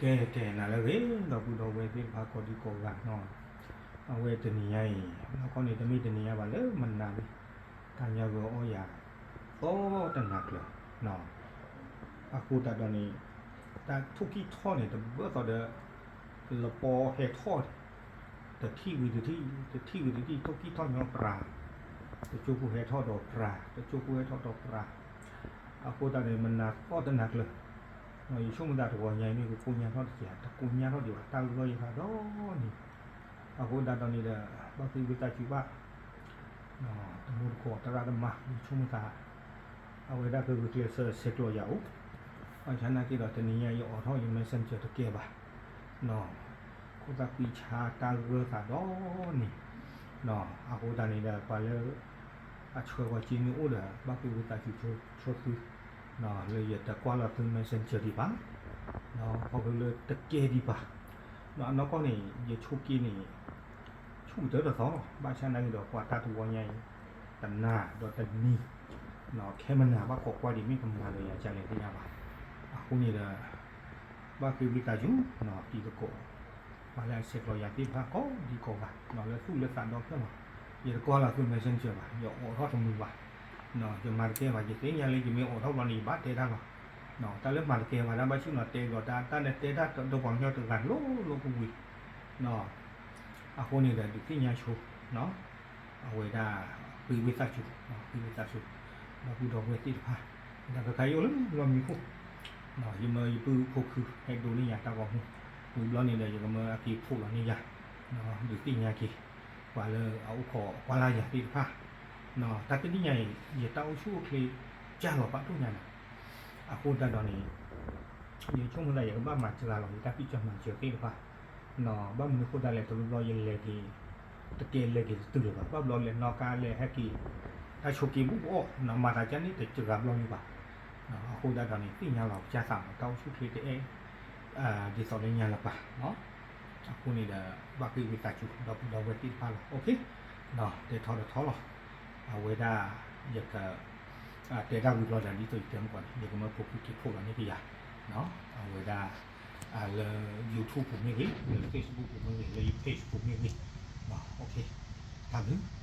ကဲ ကဲ နၤလၢအဂ့ၤ ဒီပုၢ်ဒီဝဲၢ်သ့ၣ်တဖၣ်ကိးဒံကိးဂၤနီၤ, အဝဲတနံၤညါအံၤ နီၢ်ကီၢ်န့ၣ် တမ့ၢ်တနံၤညါဘၣ် လၢမနၤလံ, တၢ်ညါဂီၤအီၣ်ယၤ သီတနၤကျၢၤ, အဃိသတးဒီးန့ၣ် တၢ်ထိၣ်ကံၢ်ထီၣ်န့ၣ် တဘၣ်သိးဒီး လပီဟဲထီၣ်န့ၣ် တထံၣ်ဝံၤတထံၣ် တထံၣ်ဝံၤတထံၣ် ထိၣ်ကံၢ်ထီၣ်ညီပြၤ, တကၠိဖိဟဲထီၣ်ဒီးပြၤ တကၠိဖိဟဲထီၣ်ဒီးပြၤ, အဃိသတးန့ၣ် မနၤသီတနၤကျၢၤ, ယဆိကမိၣ်သးတဂီၤညါအံၤ မ့ၢ်ကကိညါထီၣ်တက့ၢ် တကိညါထီၣ်ဒံးဘၣ် တၢ်ဂီၤယသးဒီနံၤ, အဃိသတးဒီးန့ၣ်ဒီး ဘၣ်ဃ့ဝံသးစူၤဘၣ် တမူတကိးသရၣ်သမါ ယဆိကမိၣ်သး အဝဲဒၣ်ကဂုာ်ကျဲးစၢးဆဲးကျိးယၤအိၣ်, ဘၣ်ဆၣ်နာ်က့ဒီး တနံၤညါယအိးထီၣ်ယ messenger တကဲဘၣ်, ခိၣ်သၣ်ကွံဆါတၢ်ဂၢၢ်သးဒီနံၤ, အဃိသတးန့ၣ်ဒီး ပှၤလၢ အဆှၢပှၤစ့မ့ၢ်အိၣ်ဒီး ဘၣ်ဃ့ဝံသးစူၤဆိသု, လၢယတကွၢ်လီၤသု messenger ဒံးဘၣ်, ခီဖျိလၢတကဲဒံးဘၣ်, အနီၢ်ကီၢ်န့ၣ် ယဆိက့န့ၣ် ဆူၣ်ကတၢၢ်တသီလီၤ ဘၣ်ဆၣ်နာ်က့ဒီး ပှၤတၢ်တဝီညါအံၤ တနၤဒီးတနံၤ ခဲမနၤဘၣ်ကိးကွၢ်ဒံး မ့ၢ်ကမၤလၢယၤကလဲၣ်သ့ၣ်ညါဘၣ်, အဃိန့ၣ်ဒီး ဘၣ်ဃ့ဝံသးစူၤ တံၤသကိး ပှၤလၢအဆဲးကျိးယၤသ့ၣ်တဖၣ်ကိးဒံကိးဂၤ လၢသူၣ်လၢသးဒီဖျၢၣ်လီၤ, ယတကွၢ်လီၤသု messenger ဘၣ် ယအိးထီၣ်တမူဘၣ်, ယမၤတကဲဘၣ် ယသ့ၣ်ညါလၢယမ့ၢ်အိးထီၣ်ဘျီန့ၣ် ယဘၣ်တဲတၢ်လီၤ, တၢ်လၢမၤတကဲဘၣ် တၢ်ဘၣ်ဆ့ၣ်နီၤတဲဘျီ တၢ်န့ၣ်တဲတၢ်ဒီးပှၤကညီတဂၤလိၤလိၤကဝံၤ အဃိန့ၣ်ဒီး ဒုးသ့ၣ်ညါဆိ အဝဲဒၣ် ဃ့ဝံသးစူၤ ဃ့ဝံသးစူၤ ဒီပုၢ်ဒီဝဲၢ်သ့ၣ်တဖၣ်, ဒီးခဲခါအံၤအိၣ်လၢလီၢ်မံခိၣ်, ယမၢယပုၢ်ဖိခု ဟဲဒိးန့ၢ်ယၤတၢ်ဂီၤမူ, ဝံၤဘျီန့ၣ်ဒီး ယကမၢအက့ၤဖှိၣ်လီၤန့ၢ်ယၤ, ဒုးသ့ၣ်ညါက့ၤ ပှၤလၢအအိၣ်ခိးကွၢ်လၢ်ယၤသ့ၣ်တဖၣ်, တၢ်တနံၣ်ညါအံၤ ယတၢ်အိၣ်ဆူၣ်အိၣ်ချ့ ကၢ်လီၤပာ်ဒိၣ်ညါန့ၣ်, အဃိသတးဒီးန့ၣ် ယဆိကမိၣ်သးယကဘၣ်မၤစှၤလီၤ ယတၢ်ဖံးစၢၤမၤစၢၤသ့ၣ်တဖၣ်, ဘၣ်မနုၤအဃိသတးလဲၣ် တဘျီဘျီယလဲၤက့ၤ တကဲလဲၤက့ၤတတုၤလၢၤဘၣ်, ဘၣ်ဘျီလဲၤနီၣ်ကါလဲၤဟဲက့ၤ တၢ်ဆိးက့ၤဘူးကအိၣ် မၤသးကန့ၣ်တစှၤဘျီလံဘၣ်, အဃိသတးဒီးန့ၣ် သ့ၣ်ညါလီၤကစၢ်သးမး တၢ်အိၣ်ဆူၣ်ချ့တအဲၣ် ဒ်သိးလၢညါလၢၤဘၣ်, အဃိန့ၣ်ဒီး ဘၣ်ဃ့ဝံသးစူၤ ဒီပုၢ်ဒီဝဲၢ်သ့ၣ်တဖၣ်လီၤ, တဲထီတထီလီၤ, အဝဲဒၣ် ယက တဲတၢ်ဝံၤဘျီဒီး ဒ်သိးယတဲမုၢ်ကီၢ်န့ၣ် ယကမၢဖိခံက့ၤဖှိၣ်လီၤန့ၢ်က့ၤယၤ, အဝဲဒၣ် လၢ YouTube ပူၤမ့ၢ်ဂ့ၤ, လၢ Facebook ပူၤမ့ၢ်ဂ့ၤ, လၢယ page ပူၤမ့ၢ်ဂ့ၤ, တၢ်ဘျုး